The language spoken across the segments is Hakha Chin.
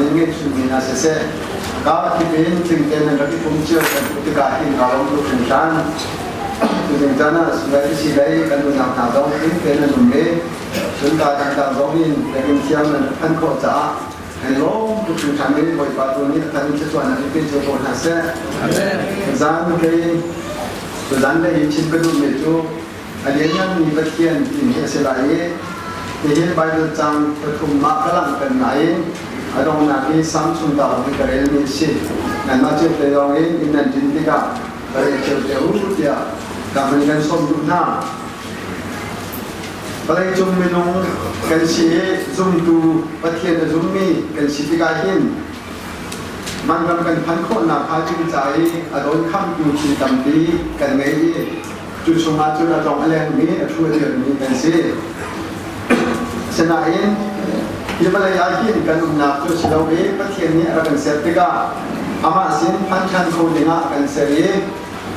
Bawipa nih ngeihchunmi hna siseh, kaa kip in tling tein nan rak i pum cio kan hmuh tikah hin kaa lawm tuk hringhran. Tuzing caan ah sulai si lei kan unau hna zong tling tein an um i cun kaa dangdang zong in biakinn thiang nan rak phanh khawh caah kan lawm tuk hringhran i Bawipa tu nih a kan in thluachuah nak in pe cio ko hna seh. Zan kei tuzan lei i chim ka duhmi cu a liannganmi Pathian timi a si lai i hihin Baibal cang pathum mah ka langhter nain a donghnak i Salm chung ta hi ka relmi a si. Nanmah cio te lawng in inn nan ṭin tikah ka rel cio te u tiah ka hun kan sawm duh hna. Vawleicung minung kan si i zumtu Pathian a zummi kan si tikah hin manram kan phanh khawhnak hnga ding ca i a dawnkhamtu thil tampi kan ngei i cu chungah cun a tlong a lengmi a thu a dirmi kan si. Asinain hi vawlei ah hin kan umnak cu si lo i Pathian nih a rak kan ser tikah amah sin phan ṭhan kho dingah a kan ser i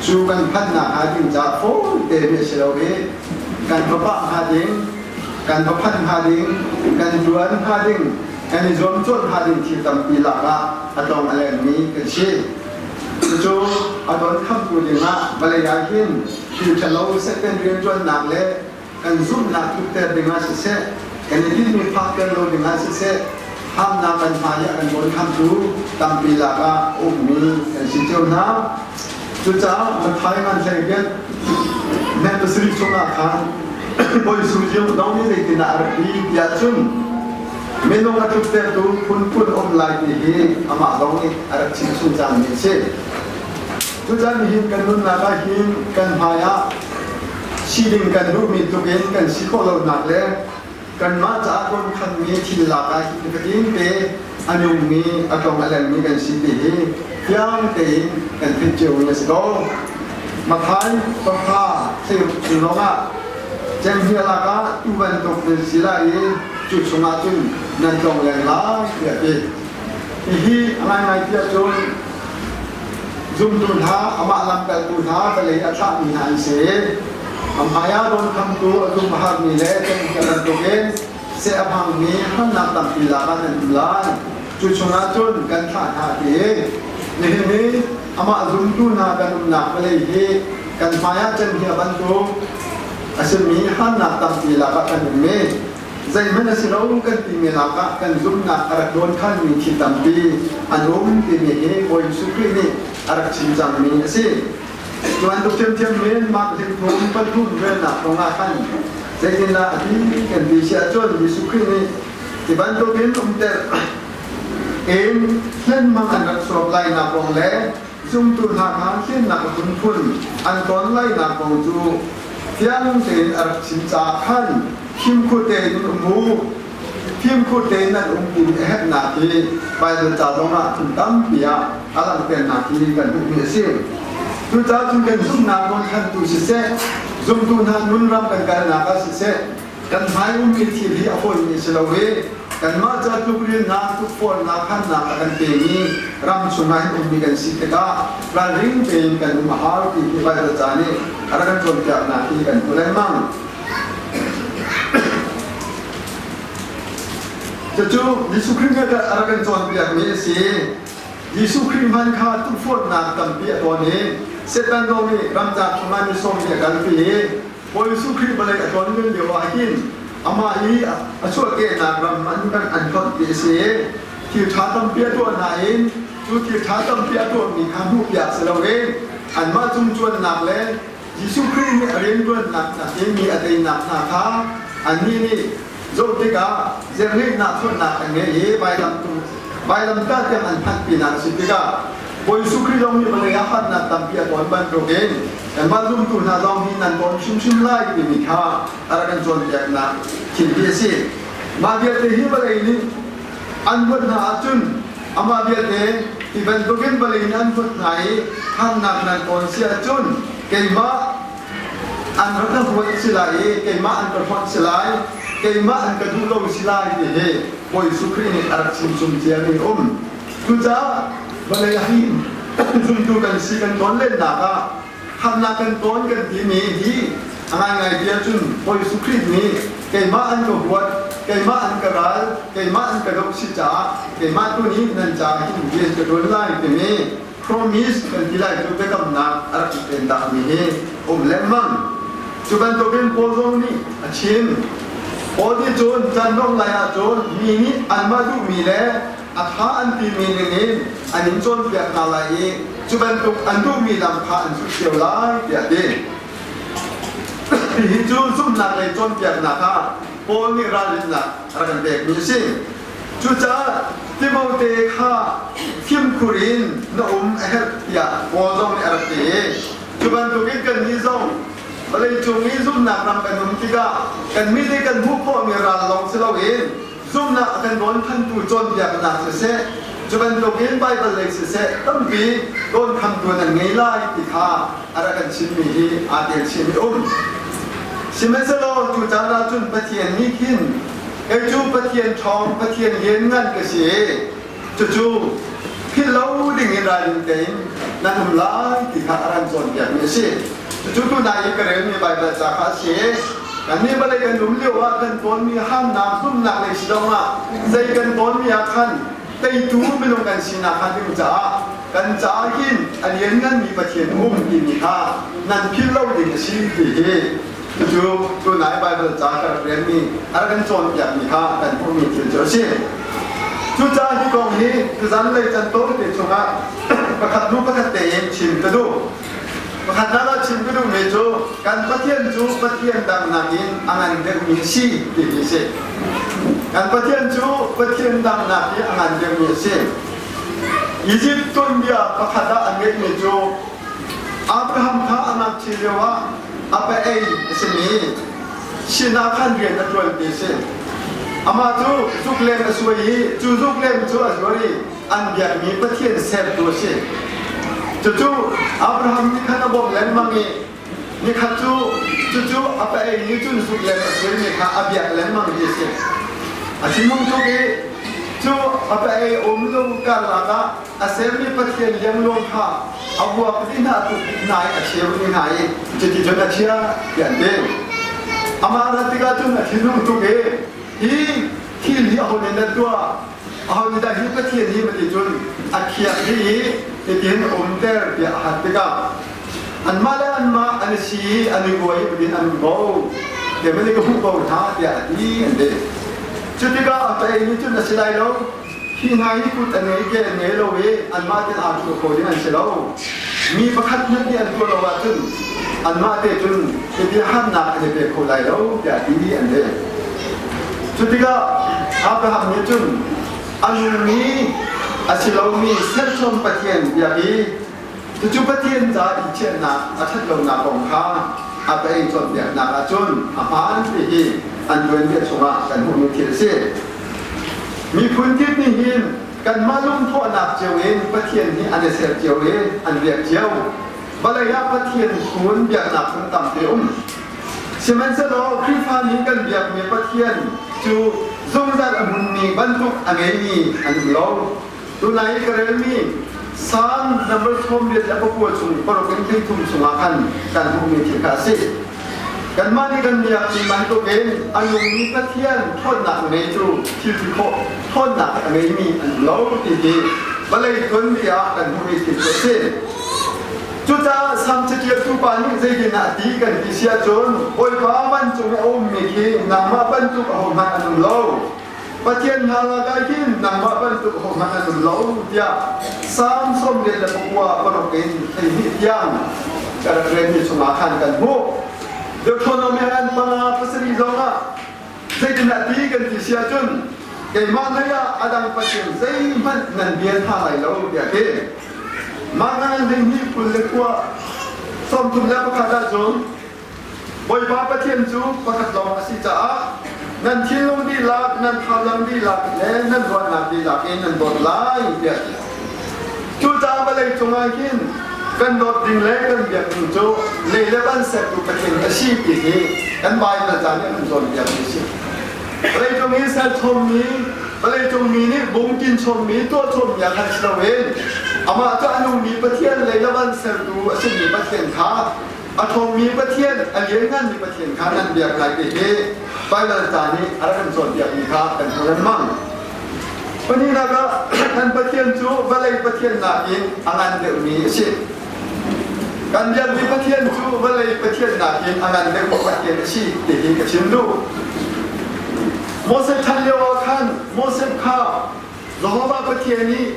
cu kan phanhnak hnga ding caah fawi te mi a si lo i kan va pah hnga ding, kan va phanh hnga ding, kan ṭuan hnga ding, kan i zuamcawt hnga ding thil tampi lakah a tlong a lengmi kan si. Cucu a donkhamtu dingah vawlei ah hin thil ṭhalo Satan rianṭuannak le kan zumhnak tlukter dingah siseh, kan i tinhmi phakter lo dingah siseh, hamnak kan hmai i a kan dawnkhamtu tampi lakah a ummi kan si cio hna. Cucaah Matthai ngan hlei biak net pasarih chungah khan Bawi Jesuh dong nih zeitindah a rak ti tiah cun minung a tluktertu phunphun um lai ti hi amah zong nih a rak chimchung cangmi a si. Cucaah nihin kan nunnak ah hin kan hmai ah si ding kan duhmi tluk in kan si khawh lonak le kanmah caah rawnkhanmi thil lak ah hi fatin te a nungmi a tlong a lengmi kan si ti hi fiang tein kan theih ciomi a si ko. Matthai pahra thleiruk chung lawngah cenghngia lakah tuu bantuk nan si lai i cu chungah cun nan tlong leng lai tiah a ti. Hihi a ngaingai tiah cun zumtu hna amah lamkaltu hna vawlei a thlahmi hna an si. A hmaiah dawnkhamtu a zum a harmi le cenghngia bantukin seh a hmangmi harnak tampi lakah nan um lai. Cu chungah cun kan thlah hna ti i nihin i amah zumtu hna kan umnak vawlei hi kan hmaiah cenghngia bantuk a simi harnak tampi lakah kan um i zeihmanh a si lo kan timi lakah kan zumhnak a rak dawnkhanmi thil tampi an um timi hi Bawi Jesuh Khrih nih a rak chim cangmi a si. Cu bantuk ṭhiamṭhiam in mah hlingthum pathum relnak kong ah khan zeitindah a ti kan ti si ahcun Jesuh Khrih nih hi bantukin umter in hlenmang an rak suak lainak kong le zumtu hna kha hlennak a phunphun an ton lainak kong cu fiang tein a rak chim caah khan fimkhur tein um u, fimkhur tein nan um ti a herhnak hi Baibal ca zongah phun tampi ah a langhternak hi kan hmuhmi a si. Cucaah cun kan zumhnak rawlchantu siseh, zumtu hna nunram kan kalnak ah siseh, kan hmai ummi thil hi a fawimi si lo i kanmah ca tlukrilnak, tukforhnak, hannak a kan pemi ram chungah hin ummi kan si tikah ralring tein kan um a hau ti hi Baibal ca nih a rak kan cawnpiaknak hi kan hmu lengmang. Cucu Jesuh Khrih nih a rak kan cawnpiakmi a si. Jesuh Khrih hman kha tukforhnak tampi a ton i Satan zong nih ramcar chungah ni sawm nih a kalpi i Bawi Jesuh Khrih vawlei a tlon lio ah hin amah i a chuahkehnak ram an kan an hlonh ti a si i thil ṭha tampi a tuah nain cu thil ṭha tampi a tuahmi kha hmuhpiak si loin anmah cung cuannak le Jesuh Khrih nih a rianṭuannak nakin mi a teinak hna kha annih nih zoh tikah zerhleihnak ṭhawnnak an ngei i vailamtah tiang an phanh pinak a si tikah Bawi Jesuh Khrih zong nih vawlei ah harnak tampi a ton bantukin kanmah zumtu hna zong hi nan ton hrimhrim lai timi kha a rak kan cawnpiaknak thil hi a si. Mah vialte hi vawlei nih an huat hna ahcun amah vialte hi bantukin vawlei nih an huat hna i harnak nan ton si ahcun keimah an rak ka huat si lai i keimah an ka hlonh si lai, keimah an ka duh lo si lai ti hi Bawi Jesuh Khrih nih a rak chimchung ciami a um. Cucaah vawlei ah hin zumtu kan si kan ton lennak ah harnak kan ton kan timi hi a ngaingai ti ahcun Bawi Jesuh Khrih nih keimah an ka huat. Keimah an ka ral, keimah an ka doh si caah keimah tu nih nan ca hin rian ka ṭuan lai timi promise kan ti lai cu biakamnak a rak i pen mi hi um lengmang. Cu bantukin Paul zong nih a chim. Paul nih cun caan dongh lai ahcun mi nih anmah duhmi le a ṭha an timi ningin an in cawnpiak hna lai i cu bantuk an duhmi lam kha an zulh cio lai tiah a ti. Hihi cu zumhnak lei cawnpiaknak ah Paul nih ralrinnak a rak kan pekmi a si. Cucaah Timote kha fimkhur in na um a herh tiah Paul zong nih a rak ti i cu bantukin kannih zong vawleicung i zumhnak ram kan um tikah kan mit i kan hmuh khawhmi ral lawng si loin zumhnak a kan dawnkhantu cawnpiaknak siseh, cu bantukin Baibal lei siseh tampi dawnkhamtu nan ngei lai ti kha a rak kan chimmi hi aa tel chinmi um. Sihmanhsehlaw cu caan ah cun Pathian nih khin kei cu Pathian ṭhawng, Pathian lianngan ka si i cucu philh lo dingin ralring tein nan um lai ti kha a ran cawnpiakmi a si. Cucu tunai i ka relmi Baibal ca kha a si. Kannih vawlei kan um lio ah kan tawnmi harnak, zumhnak lei si zongah zei kan tawnmi ah khan teitu minung kan sinak hnga ding caah kan caah hin a liannganmi Pathian um timi kha nan philh lo ding a si ti hi cucu tunai Baibal ca ka rak relmi a rak kan cawnpiakmi kha kan hmuhmi thil cu a si. Cucaah hi kong hi tuzan lei can tawite chungah pakhat hnu pakhat tein chim ka duh. Pakhatnak ah chim ka duhmi cu kan Pathian cu Pathian dang nakin a ngan deuhmi a si ti hi a si. Kan Pathian cu Pathian dang nakin a ngan deuhmi a si. Egypt tuanbia pakhat ah an ngeihmi cu Abraham kha a ngakchia lio ah a pa ei a simi sinah khan rian a ṭuanmi a si. Amah cu zuklem a suai i cu zuklem cu a zuar i an biakmi Pathian sertu a si. Cucu Abraham nih khan a bawmh lengmang i nikhat cu cucu a pa ei nih cun zuk le a suaimi kha a biak lengmang ti a si. A thinhung tuk i cu a pa ei um lo karlak ah a sermi Pathian liangluang kha a vuak dih hna tuk hna i a cheu dih hna i cuticun a chia ti an ti. Amah rat tikah cun a thinhung tuk i hi thil hi aho nih dah tuah Aho nih dah hi Pathian hi ti cun a khiak dih i hitin umter tiah a hal tikah anmah le anmah an i si i an i uai i buin an um ko. Keimah nih ka hmuh ko hna tiah a ti an ti. Cu tikah a pa nih cun a si lai lo. Hi hna hi kut an ngei ke an ngei lo i anmah tein aa ṭhu kho ding an si lo. Mi pakhat hmanh nih an tuah lo ahcun anmah te cun hiti harnak an i pe kho lai lo tiah a ti an ti. Cu tikah Abraham nih cun a nungmi a si lomi serchom Pathian biak i cucu Pathian ca i chiahnak a ṭhat lonak kong kha a pa ei cawnpiaknak ahcun a hmaan ti hi an tuanbia chungah kan hmuhmi thil a si. Miphun kip nih hin kanmah lungthawhnak cio in Pathian hi an i ser cio i an biak cio. Vawlei ah Pathian phun biaknak phun tampi a um. Sihmanhsehlaw Khrihfa nih kan biakmi Pathian cu zungzal a hmunmi bantuk a ngeimi an um lo. Tunai i ka relmi Psalm number 89 chung paruk in 33 chungah khan kan hmuhmi thil kha a si. Kanmah nih kan biakmi bantukin a nungmi Pathian ṭhawnnak ngeitu thil ti khawh ṭhawnnak a ngeimi an um lo ti hi vawlei tuanbia ah kan hmuhmi thil cu a si. Cucaah Salm caṭialtu pa nih zeitindah a ti kan ti si ahcun Bawipa vancung i a ummi khi nangmah bantuk ahohmanh an um lo. Pathian hna lakah hin nangmah bantuk ahohmanh an um lo tiah Salm 49 paruk in 12 tiang ka rak relmi chungah khan kan hmuh. Deuteronomy an panga pasarih zongah zeitindah ti kan ti si ahcun keimah lei ah a dang pathian zeihmanh nan bia hna lai lo tiah a ti. Mah ngan hleihnih 21 31 ahcun Bawipa Pathian cu pakhat lawng a si caah nan thinlung dihlak, nan thazaang dihlak le nan ruahnak dihlak in nan dawt lai tiah a ti. Cucaah vawlei cungah hin kan dawt ding le kan biak ding cu lei le van sertu Pathian a si ti hi kan Baibal ca nih a kan cawnpiakmi a si. Vawleicung i serchommi, vawleicung mi nih bungkin chommi, tuah chommi ah khan si loin amah cu a nungmi Pathian lei le van sertu a simi Pathian kha a ṭhawngmi Pathian, a liannganmi Pathian kha nan biak lai ti hi. Baibal ca nih a rak kan cawnpiakmi kha kan hmu lengmang. Pahnihnak ah kan Pathian cu vawlei Pathian nakin a ngan deuhmi a si. Kan biakmi Pathian cu vawlei Pathian nakin a ngan deuhmi Pathian a si ti hi ka chim duh. Moses chan lio ah khan Moses kha Jehovah Pathian nih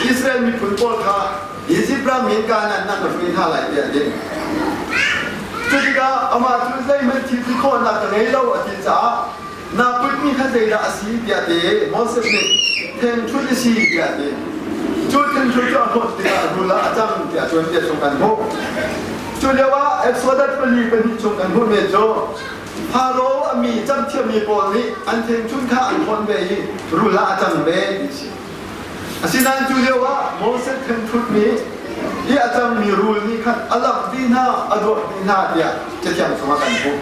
Israel miphun pawl kha Izipt ram in Kanaan nak na hruai hna lai tiah a ti. Cu tikah amah cu zeihmanh thil ti khawhnak ka ngei lo a ti caah naa putmi kha zeidah a si tiah ti Moses nih thengṭhut a si tiah a ti. Cu thengṭhut cu a hlawt tikah rul ah a cang tiah tuanbia chung kan hmuh. Cu lioah Exodus 4:2 chung kan hmuhmi cu Faro a mi camthiammi pawl nih an thengṭhut kha an thawn ve i rul ah a cang ve ti a si. Asinain cu lioah Moses thengṭhut nih hi a cangmi rul nih khan a lamh dih hna, a duah dih hna tiah Cathiang chungah kan hmuh.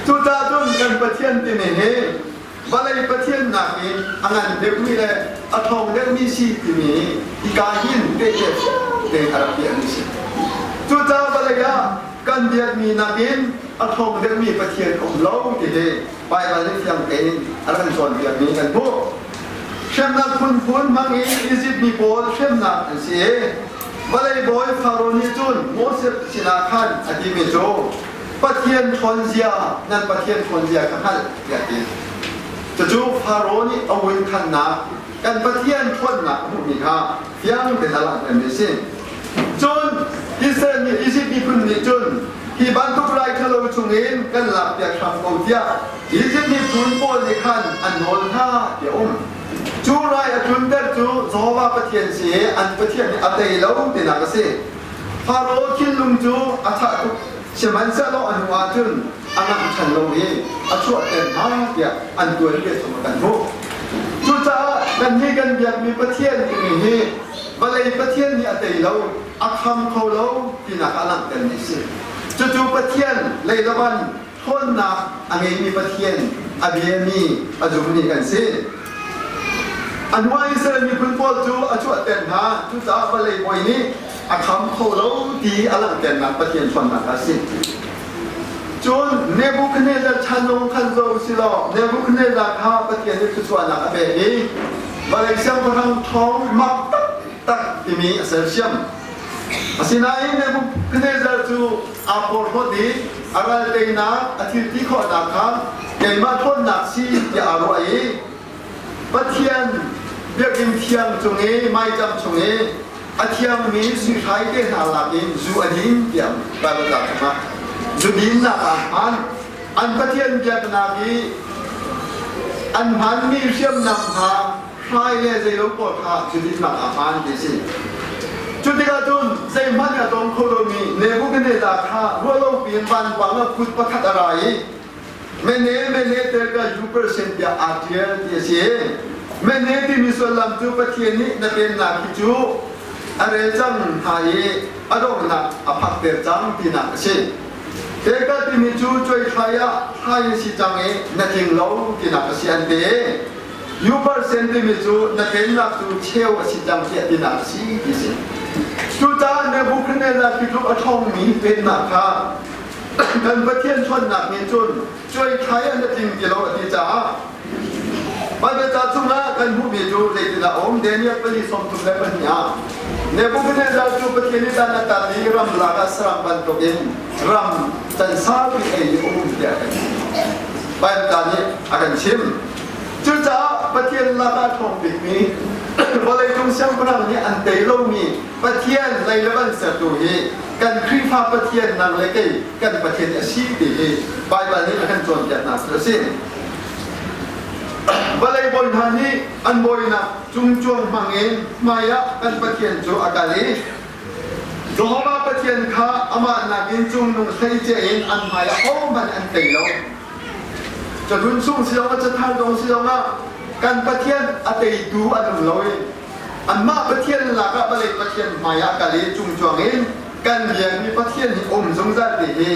Cucaah cun kan Pathian timi hi vawlei Pathian nakin a ngan deuhmi le a ṭhawng deuhmi si timi hika hin tehte tein a rak piahmi si. Cucaah vawlei ah kan biakmi nakin a ṭhawng deuhmi Pathian um lo ti hi Baibal nih fiang tein a rak kan cawnpiakmi kan hmuh. Hremnak phunphun hmang in Izipt mi pawl hremnak an si i vawlei bawi Faro nih cun Moses sinah khan a timi cu Pathian ṭhawnzia nan Pathian ṭhawnzia kha hngalh tiah a ti. Cucu Faro nih a wunkhannak kan Pathian ṭhawnnak a hmuhmi kha fiang tein a langhtermi a si. Cun Israel nih Izipt miphun nih cun hi bantuk rai ṭhalo chungin kan lakpiak hram ko tiah Izipt miphun pawl nih khan an nawl hna ti a um. Cu rai a tlunter cu Jehovah Pathian si i an Pathian nih a tei lo tinak a si. Faro thinlung cu a chah tuk sihmanhsehlaw a hnu ahcun a ngamh ṭhan lo i a chuahter hna tiah an tuanbia chung ah kan hmuh. Cucaah kannih kan biakmi Pathian timi hi vawlei Pathian nih a tei lo, a kham kho lo tinak ah langhtermi a si. Cucu Pathian lei laban ṭhawnnak a ngeimi Pathian a biami a zummi kan si. A hnuah Israel miphun pawl cu a chuahter hna, cucaah vawlei bawi nih a kham kho lo ti a langhternak Pathian ṭhawnnak a si. Cun Nebuchadnezzar chan zong khan zo si law Nebuchadnezzar kha Pathian nih thluachuahnak a pek i vawlei siangpahrang ṭhawng mak taktak timi a sersiam. Asinain Nebuchadnezzar cu aa porhlawt i a ral teinak a thil ti khawhnak kha keimah ṭhawnnak si tiah aa ruah i Pathian biakinn thiang cung i maitam chung i a thiangmi sui hrai te hna lak in zu a din tiah Baibal ca chungah zu dinnak ah hman. An Pathian biaknak i an hmanmi hriamnam hna hrai le zeilo pawl kha zu dinnak ah hman ti a si. Cu tikah cun zeihmanh a tong kho lomi Nebuchadnezzar kha ruahlopi in vanpang ah kut pakhat a ra i Mene mene telka yu percent tiah aa ṭial ti a si. Mene timi sullam cu Pathian nih na pennak hi cu a rel cang hna i a donghnak a phakter cang tinak a si. Telka timi cu cuaithlai ah thlai a si cang i na tling lo tinak a si an ti. Yu percent timi cu na pennak cu cheu a si cang tiah tinak a si ti a si. Cucaah Nebuchadnezzar khi tluk a ṭhawngmi pennak kha Kan Pathian ṭhawnnak nih cun cuaithai an tling ti lo a ti caah Baibal ca chungah kan hmuhmi cu zeitindah a um? Daniel 4:32 ah Nebuchadnezzar cu Pathian nih dan a tat i ramlak ah saram bantukin ram can saupi ei i a um tiah kan ti. Baibal ca nih a kan chim. Cucaah Pathian lakah ṭhawng bikmi vawleicung siangpahrang nih an tei lomi Pathian lei le van sertu hi kan Khrihfa Pathian nang le kei kan Pathian a si ti hi Baibal nih a kan cawnpiaknak cu a si. Vawlei bawi hna nih an bawinak cungcuang hmangin hmaiah kan Pathian cu a kal i Jehovah Pathian kha amah nakin cungnung hleice in an hmaiah hohmanh an tei lo. Cahlun chung si zongah cathar zong si zongah kan Pathian a teitu an um lo i Anmah Pathian lakah vawlei Pathian hmaiah kal i cungcuang in kan biakmi Pathian hi um zungzal ti hi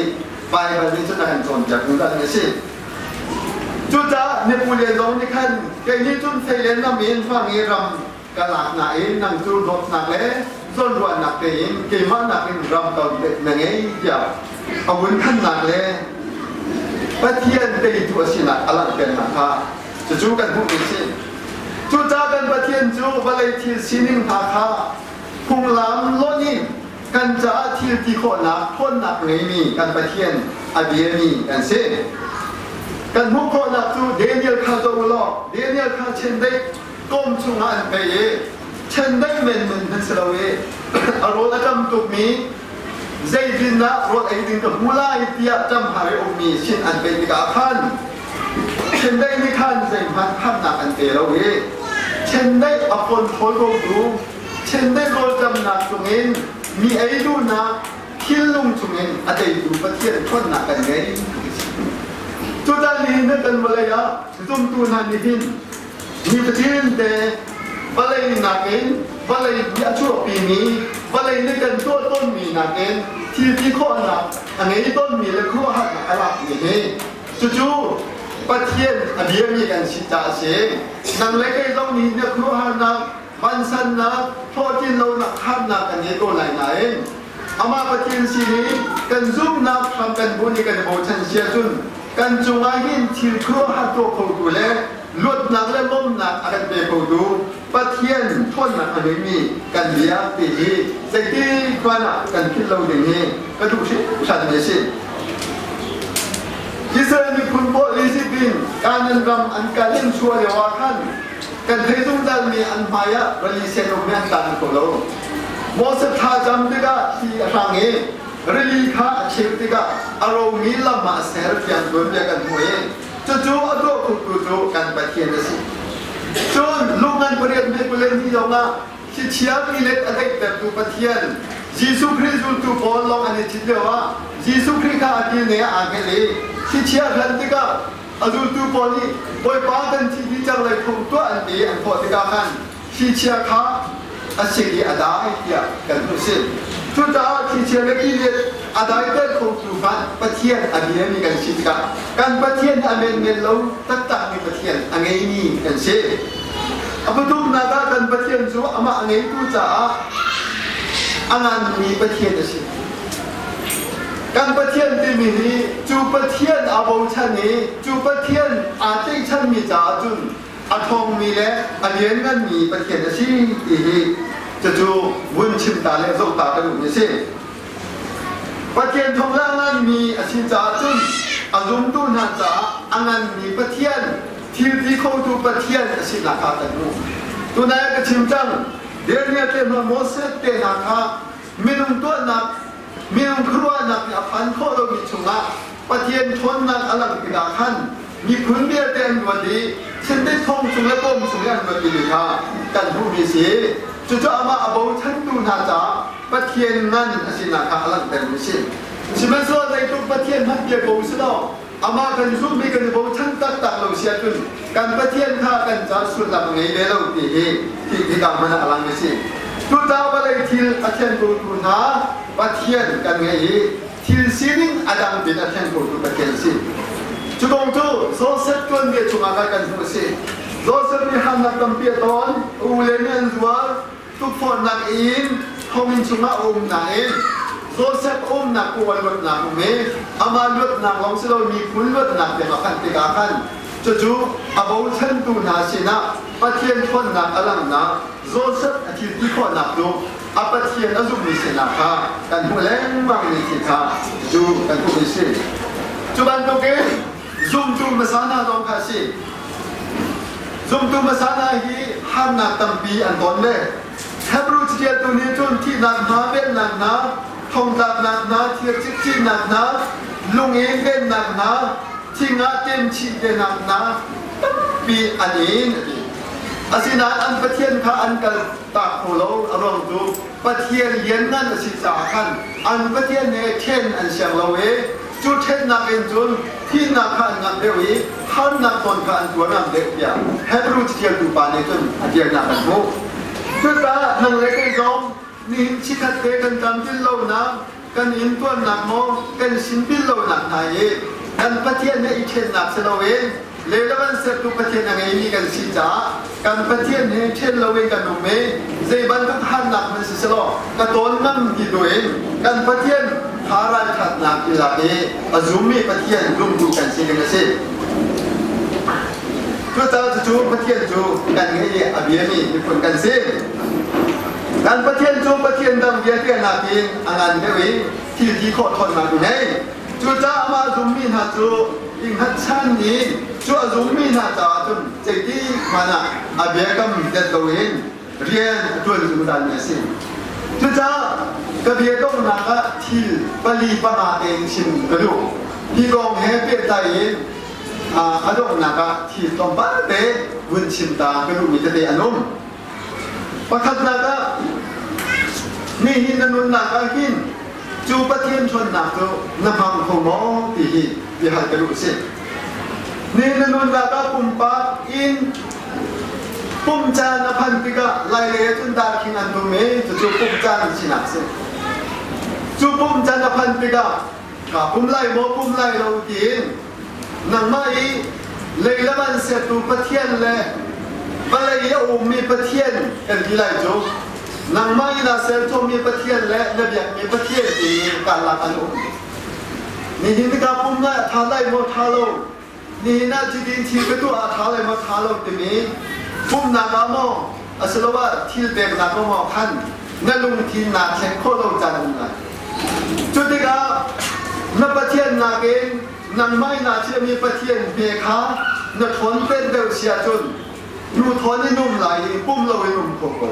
Baibal nih cun a kan cawnpiak zungzal mi a si. Cucaah Napoleon zong nih khan kei nih cun fei le nam in hmang i ram ka lak nain nang cu dawtnak le zawnruahnak tein keimah nakin ram tam deuh na ngei tiah a vun khannak le Pathian teitu a sinak a langhternak kha cucu kan hmuhmi a si. Cucaah kan Pathian cu vawlei thil sining hna kha phunglam lonh in kan caah thil ti khawhnak ṭhawnnak ngeimi kan Pathian a biami kan si. Kan hmuh khawhnak cu Daniel kha zoh u law Daniel kha chiandeih kawm chungah an pei i chiandeih menmen hmanh si lo i a rawl a ṭam tukmi zeitindah rawl ei ding ka hmu lai tiah ṭamhar i ummi sin an pei tikah khan chiandeih nih khan zeihmanh khamnak an pe lo i chiandeih a control kotu chiandeih rawlṭamnak chungin mi ei duhnak thinlung chungin a teitu Pathian ṭhawnnak kan ngei. Cutan nihin na kan vawlei ah zumtu hna nih hin nifatin te vawlei nakin vawlei nih a chuahpimi vawlei nih kan tuah tawnmi nakin thil ti khawhnak a ngei tawnmi le khuaruahharnak a lakmi hi cucu Pathian a biami kan si caah a si. Nang le kei zong nih na khuaruahharnak vansannak, hlawhtlin lonak harnak kan ngei ko lai nain amah Pathian sin i kan zumhnak hram kan bunh i kan i bochan si ahcun kan cungah hin thil khuaruahhar tuah khotu le luatnak le lawmhnak a kan pe khotu Pathian ṭhawnnak a ngeimi kan biak ti hi zeitik hmanh ah kan philh lo ding hi ka duh hringhranmi a si. Israel miphun pawl Izipt in Kanaan ram an kal in chuah lio ah khan kan thei zungzalmi an hmai ah rili sen um hi an tan kho lo. Moses thlacam tikah thli a hrang i rili kha a cheu tikah a romi lam ah a ser tiang tuanbia kan hmuh i cucu a tuah khawhtu cu kan Pathian a si. Cun lungngan pariat hme kul le hnih zongah thlichia pilet a daihtertu Pathian Jesuh Khrih zultu pawl lawng an i cit lioah Jesuh Khrih kha a kil ne ah aa hngelh i thlichia hran tikah A zultu pawl nih Bawipa kan thi dih cang lai phung tuah an ti an thawh tikah khan thlichia kha a sik i a dai tiah kan hmuh si. Cucaah thlichia le tilian a daiter khotu hmanh Pathian a biami kan si tikah kan Pathian a menmen lo taktakmi Pathian a ngeimi kan si. A pathumnak ah kan Pathian cu amah a ngeitu caah a nganmi Pathian a si. Kan Pathian timi hi cu Pathian aa bochan i cu Pathian aa tlaihchanmi caah cun a ṭhawngmi le a liannganmi Pathian a si ti hi cucu vun chim ta le zoh ta ka duhmi a si. Pathian thawng le a nganmi a si caah cun a zumtu hna caah a nganmi Pathian, thil ti khotu Pathian a sinak kha kan hmuh. Tunai ah ka chim cang, Daniel te hna Moses te hna kha minung tuahnak minung khuaruahnak nih a phan khawh lomi chungah Pathian ṭhawnnak a langh tikah khan miphun vialte an ruat i chiandeih thong chung le bawm chung i an ruat timi kha kan hmuhmi a si. Cucu amah a bochantu hna caah Pathian ngan a sinak kha a langhtermi a si. Sihmanhsehlaw zeitluk Pathian hmanh bia ko u si law amah kan zumh i kan i bochan taktak lo si ahcun kan Pathian kha kan caah sullam a ngei ve lo ti hi hika hmanh ah a lang a si. Cucaah vawlei thil a thian khotu hna Pathian kan ngei i thil sining a dang bin a thian khotu Pathian a si. Cu kong cu Joseph tuanbia chungah khan kan hmuh a si. Joseph nih harnak tampi a ton, a ule nih an zuar, tukforhnak in thonginn chungah a um nain Joseph a umnak kual luatnak um i amah luatnak lawng si lo miphun luatnak tiang a phanh tikah khan cucu a bochantu hna sinah Pathian ṭhawnnak a langhnak Joseph a thil ti khawhnak cu a Pathian a zummi sinah kha kan hmuh lengmang mi thil kha cu kan hmuh mi si. Cu bantukin zumtu hmasa hna zong kha a si. Zumtu hmasa hna hi harnak tampi an ton ve. Hebrew catialtu nih cun thihnak hna, vennak hna, thongtlaknak hna, thir cikciknak hna, lungin vennak hna, thing ah temchih tenak hna tampi an in a ti. Asinain an Pathian kha an kal tak kho lo. A ruang cu Pathian lianngan a si caah khan an Pathian he ṭhen an siang lo i cu ṭhennak in cun thihnak kha an ngamh deuh i harnak ton kha an tuar ngam deuh tiah Hebrew caṭialtu pa nih cun a ṭialnak kan hmuh. Cucaah nang le kei zong nihin chikkhat te kan tlamtlin lonak, kan intuarnak maw kan sin bil lonak hna i kan Pathian he i ṭhennak si loin lelavan sertu Pathian a ngeimi kan si caah kan Pathian he ṭhen loin kan um i zei bantuk harnak hmanh siselaw ka tawn ngam ti tu in kan Pathian tha ralṭhatnak i lak i a zummi Pathian zumtu kan si ding a si. Cucaah cucu Pathian cu kan ngeih i a biami miphun kan si. Kan Pathian cu Pathian dang vialte nakin a ngan deuh i thil ti khawh ṭhawnnak a ngei. Cucaah amah zummi hna cu i hngatchan in cu a zummi hna caah cun zeitik hmanh ah a biakam det loin rian a ṭuan zungzalmi a si. Cucaah ka bia donghnak ah thil pali panga tein chim ka duh. Hi kong he pehtlai in a donghnak ah thil tlawmpal te vun chim ta ka duhmi tete an um. Pakhatnak ah nihin na nunnak ah hin cu Pathian ṭhawnnak cu na hmang kho maw ti hi biahal ka duh si. Nihin na nunnak ah pumpak in pum caan a phan tikah Lailei ah cun darkhing an tum i cucu pum caan sinak a si. Cu pum caan a phan tikah ka pum lai maw pum lai lo tiin nangmah i lei lam an sertu Pathian le vawlei i a ummi Pathian kan ti lai cu nangmah i na serchawmmi Pathian le na biakmi Pathian timi karlak an um. Nihin ka pum lai a tha lai maw tha lo nihin ah cutin thil ka tuah ah tha lai maw tha lo timi pumnak ah maw asiloah thil peknak ah maw khan na lungthin naa thleng khawh lo caan um lai. Cu tikah na Pathian nakin nangmah in aa chiahmi Pathian hme kha na ṭhawn pen deuh si ahcun nu thawn in um lai i pum loin um kho ko.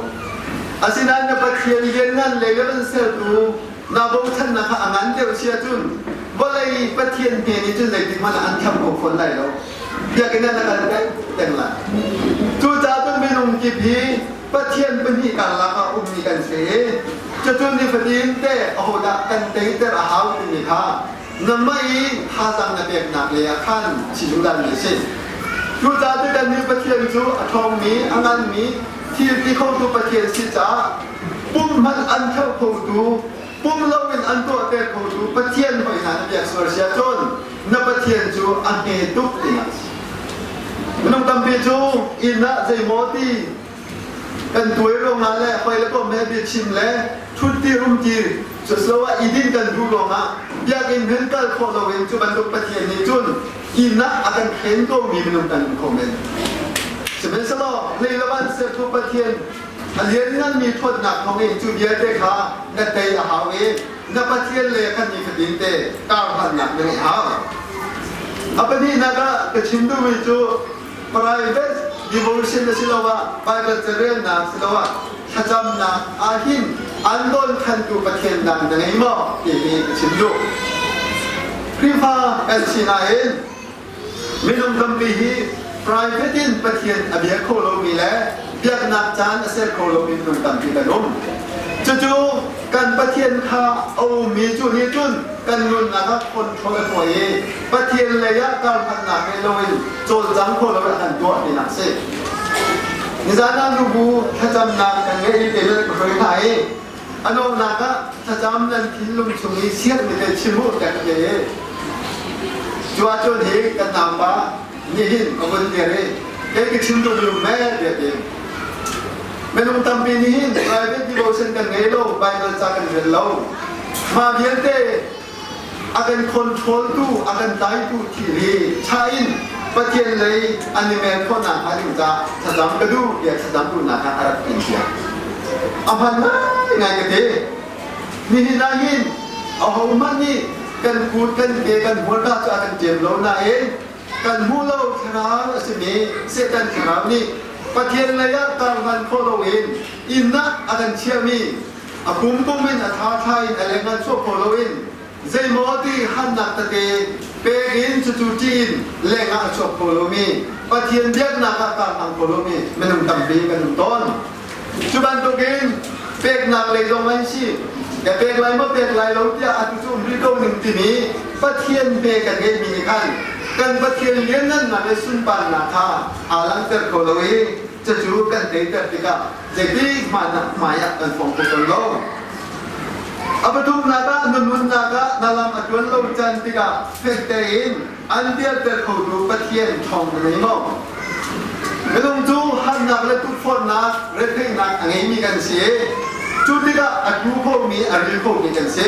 Asinain na Pathian lianngan lei le van sertu naa bochannak kha a ngan deuh si ahcun vawlei Pathian hme nih cun zeitik hmanh ah an tham kho fawn lai lo. Biakinn ah na kal peng peng lai. Cucaah cun minung kip hi Pathian pahnih karlak ah ummi kan si i cucu nifatin te ahodah kan teiter a hau timi kha nangmah i thazaang na peknak lei ah khan si zungzalmi a si. Cucaah cu kannih Pathian cu a ṭhawngmi, a nganmi, thil ti khotu Pathian si caah pum hmanh an thlauh khotu, pum loin an tuahter khotu Pathian hoi hna na biak sual si ahcun na Pathian cu a hme tuk tinak a si. Minung tampi cu inn ah zeimaw ti kan tuai ruangah le hoi le kom he biachim le ṭhutti rumti cuasiloah i din kan duh ruangah biakinn hen kal khawh loin cu bantuk Pathian nih cun inn ah a kan khen komi minung kan um kho men. Sihmanhsehlaw hleilawan sertu Pathian a liannganmi ṭhawnnak thawngin cu vialte kha na tei a hau i na Pathian le kan nifatin te karhlannak na ngeih hau. A pahnihnak ah ka chim duhmi cu private devotion asiloah Bible carelnak asiloah thlacamnak ahhin an dawnkhantu Pathian dang na ngei maw ti hi ka chim duh. Khrihfa kan si nain minung tampi hi private in Pathian a bia kho lomi le biaknak caan a ser kho lomi minung tampi kan um. Cucu kan Pathian kha a ummi cu nih cun kan nunnak ah control a tuah i Pathian lei ah karhmannak ngei loin cawlcang kho loin a kan tuah tinak a si. Nizan ah nubu thlacamnak kan ngeih i te ka hruai hna i a donghnak ah thlacam nan thinlung chung i siarmi te chim u tiah ka ti i cu ahcun hi kan naupa nihin a vun dir i kei ka chim duh lum me tiah ti. Minung tampi nih hin private devotion kan ngei lo, Bible ca kan rel lo. Mah vialte a kan control tu, a kan tlaitu thil hi cha in Pathian lei an i mer khawhnak hnga ding caah thlacam ka duh tiah thlacam duhnak kha a rak in piak. A hman ngaingai ka ti. Nihin ah hin ahohmanh nih kan kut kan ke kan hmurka cu a kan ṭem lo nain kan hmuh lo thlarau a simi Satan thlarau nih Pathian lei ah karhlan khawh loin inn ah a kan chiahmi a pum in a thatha in a leng chuah kho loin zeimaw ti hannak tete pek in cucu ṭih in leng ah a chuak kho lomi Pathian biaknak ah karhlang kho lomi minung tampi kan um tawn. Cu bantukin peknak lei zong an si. Ka pek lai maw pek lai lo tiah atu cu um rih ko ning timi Pathian pe kan ngeihmi nih khan kan Pathian lianngannak le sunparnak kha aa langhter kho lo i cucu kan teiter tikah zeitik hmanh ah hmai ah kan fong kho tawn lo. A pathumnak ah na nunnak ah na lam a ṭuan lo can tikah fek tein an dirter khotu Pathian ṭhawng na ngei maw? Minung cu harnak le tukforhnak, retheihnak a ngeimi kan si. Cu tikah a tlu khomi, a ril khomi kan si.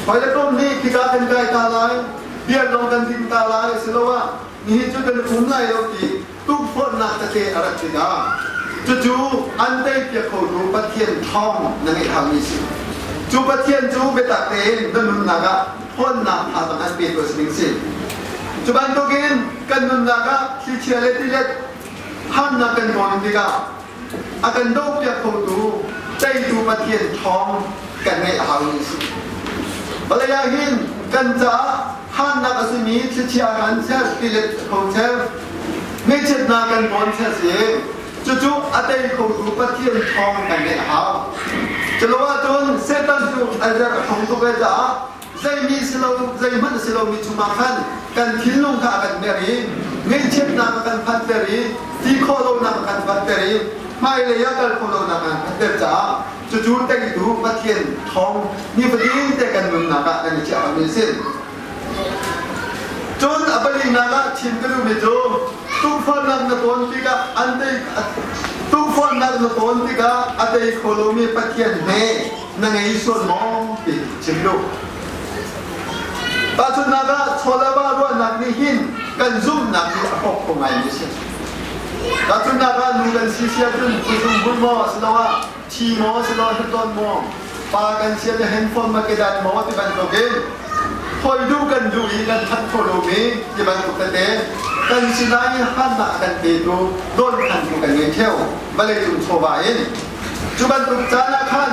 Hoi le kom nih khika kan kai ta lai, bia zong kan ding ta lai asiloah nihin cu kan um lai lo ti tukforhnak tete a rat tikah cucu an teipiak khotu Pathian thawng na ngeih haumi si. Cu Pathian cu biatak tein na nunnak ah hawnnak thazaang an petu a si ding si. Cu bantukin kan nunnak ah thlichia le tilet harnak kan ton tikah a kan dohpiak khotu teitu Pathian thawng kan ngeih a haumi si. Vawlei ah hin kan caah hannak a simi thlichia kan ser, tilet kho ser, ngaihchiatnak kan tawn ser si. Cucu a tei khotu Pathian thawng kan ngeih a hau. Culo ahcun Satan cu a zer a thong tuk ve caah zeimi si lo, zeihmanh a si lomi chungah khan kan thinlung kha a kan mer i ngaihchiatnak a kan phanter i ti khawh lonak a kan phanter i hmailei ah kal khawh lonak a kan phanter caah cucu teitu Pathian thawng nifatin te kan nunnak ah kan i chiah mi a si. Cun a palinak ah chim ka duhmi cu tukforhnak na tawn tikah an tei tukforhnak na tawn tikah a tei kho lomi Pathian he na ngei sual maw ti chim duh. Tahchunhnak ah chawleva ruahnak nih hin kan zumhnak hi a hrawk kho ngaimi a si. Tahchunhnak ah nu kan si sia cun kuzung maw asiloah thi maw asiloah hlutawn maw pa kan sia le handphone ma kedan maw ti bantukin hoi duh kan duh i kan thanh kho lomi ti bantuk tete kan sinai hannak a kan petu dawn khantu kan ngei theo vawlei cung chawva in. Cu bantuk caan ah khan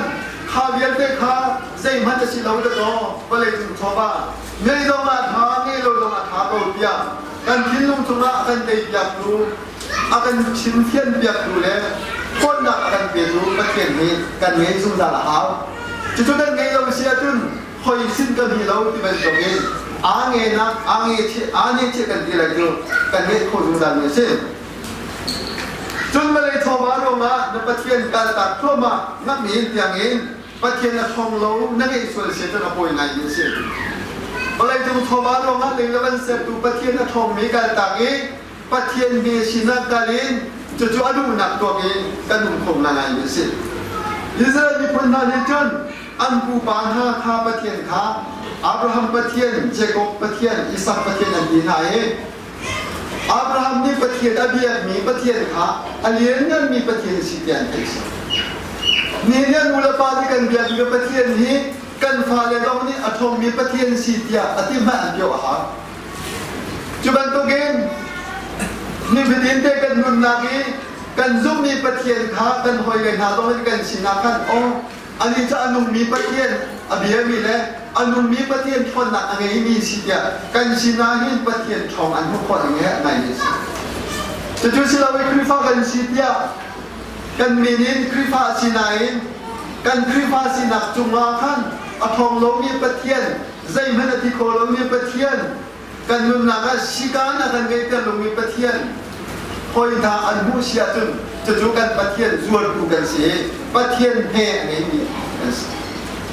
kha vialte kha zeihmanh a si lo dakaw vawlei cung chawva ngei zong ah tha, ngei lo zong ah tha ko tiah kan thinlung cungah a kan teipiaktu, a kan chimfianpiaktu le ṭhawnnak a kan petu Pathian nih kan ngei zungzal a hau. Cucu kan ngei lo si ahcun hoi sin kan hi lo ti bantukin aa ngenak aa nge aa nge chih kan ti lai cu kan ngeih khawh zungzal mi a si. Cun vawlei chawva ruangah na Pathian kaltak thluahmah ngamh tiangin Pathian a thong lo na ngeih sual si cun a pawi ngai mi a si. Vawleicung chawva ruangah lei le van sertu Pathian a ṭhawngmi kaltak i Pathian he sinak kal in cucu a duhnak tuak i kan um kho ngai mi a si. Israel miphun hna nih cun an pupa hna kha Pathian kha Abraham Pathian, Jacob Pathian, Isak Pathian an ti hna i Abraham nih Pathian a biakmi Pathian kha a liannganmi Pathian a si tiah an theih. Nihin nu le pa nih kan biakmi Pathian hi kan fale zong nih a ṭhawngmi Pathian si tiah a ti hmanh an piah a hau. Cu bantukin nifatin te kan nunnak i kan zumhmi Pathian kha kan hawile hna zong nih kan sinah khan aw Anih cu a nungmi Pathian a biami le a nungmi Pathian ṭhawnnak a ngeimi si tiah kan sinah hin Pathian ṭhawng an hmuh khawh ding hi ngaimi a si. Cucu si lo i Khrihfa kan si tiah kan min in Khrihfa a si nain kan Khrihfa sinak cungah khan a ṭhawng lomi Pathian, zeihmanh a ti kho lomi Pathian, kan nunnak ah sikaan a kan ngeihter lomi Pathian hawi hna an hmuh si ahcun cucu kan Pathian zuartu kan si i Pathian he a ngeimi kan si.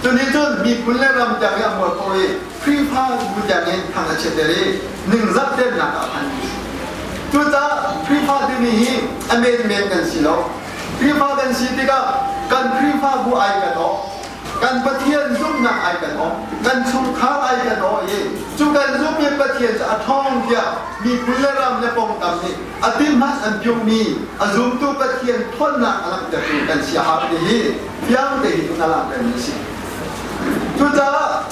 Cu nih cun miphun le ram tiang i a mual kho i Khrihfa bu tiang in thang a chiatter i ningzak temnak ah a phan. Cucaah Khrihfa timi hi a menmen kan si lo. Khrihfa kan si tikah kan Khrihfabu ai kan awh. Kan Pathian zumhnak ai kan awh, kan chungkhar ai kan awh i cu kan zumhmi Pathian cu a ṭhawng tiah miphun le ram le pawngkam nih a timhmanh an piungmi a zumtu Pathian ṭhawnnak a langhtertu kan si a hau ti hi fiang tein a langhtermi a si. Cucaah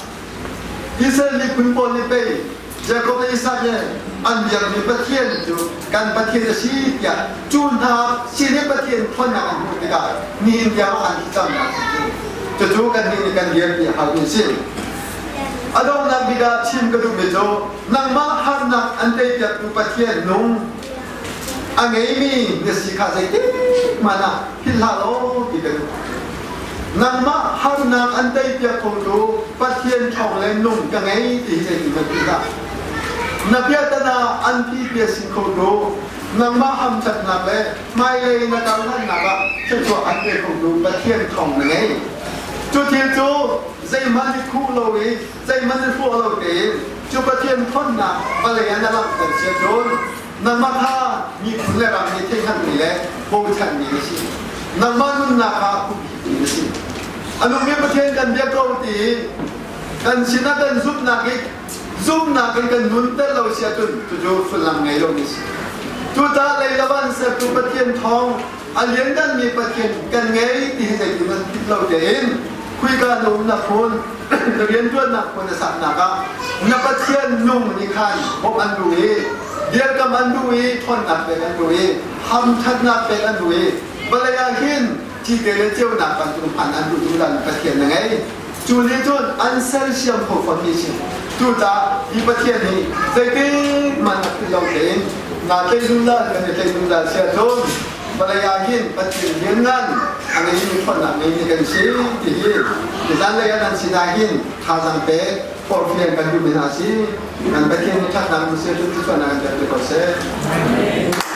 Israel miphun pawl nih pei Jakob le Isak nih an biakmi Pathian cu kan Pathian a si tiah cu hna sin i Pathian ṭhawnnak an hmuh tikah nihin tiang ah an thlacamnak a si. Cucu kannih nih kan dirpi a haumi a si. A donghnak bik ah chim ka duhmi cu nangmah harnak an teipiaktu Pathian nung a ngeimi na si kha zeitik hmanh ah philh hlah law ti ka duh. Nangmah harnak an teipiak khotu Pathian ṭhawng le nung ka ngei ti hi zeitin na ti hlah. Na piahtana an ti pia sin khotu nangmah hamṭhatnak le hmailei na karhlannak ah thluachuah an pe khotu Pathian ṭhawng na ngei. Cu thil cu zeihmanh i khuh lo i zeihmanh i hrawh lo tein cu Pathian ṭhawnnak vawlei ah na langhter sia cun nangmah kha miphun le ram nih theihhngalhmi le bochanmi na si. Nangmah nunnak kha khuapi na si. A nungmi Pathian kan biak ko ti i kan sinah kan zumhnak i zumhnak in kan nunter lo si ahcun cucu sullam ngei lomi si. Cucaah lei le van sertu Pathian thawng a liannganmi Pathian kan ngei ti hi zeitin an phit lo tein khuika na umnak hmun na rianṭuannak hmun na saknak ah na Pathian nung nih khan bawmh an duh i dirkam an duh i ṭhawnnak pek an duh i hamṭhatnak pek an duh i vawlei ah hin cite le ceunak bantuk hman an duh zungzal Pathian na ngei. Cu nih cun an sersiam kho fawnmi si. Cucaah hi Pathian hi zeitin hmanh a philh lo tein naa tlaih zungzal kan i tlaih zungzal si ahcun vawlei ah hin Pathian lianngan a ngeimi ṭhawnnak ngeimi kan si ti hi zanlei ah nan sinah hin thazaang pek forhfial kan duhmi hna si. Kan Pathian nih ṭhatnak in seh cu thluachuahnak in pek te ko seh.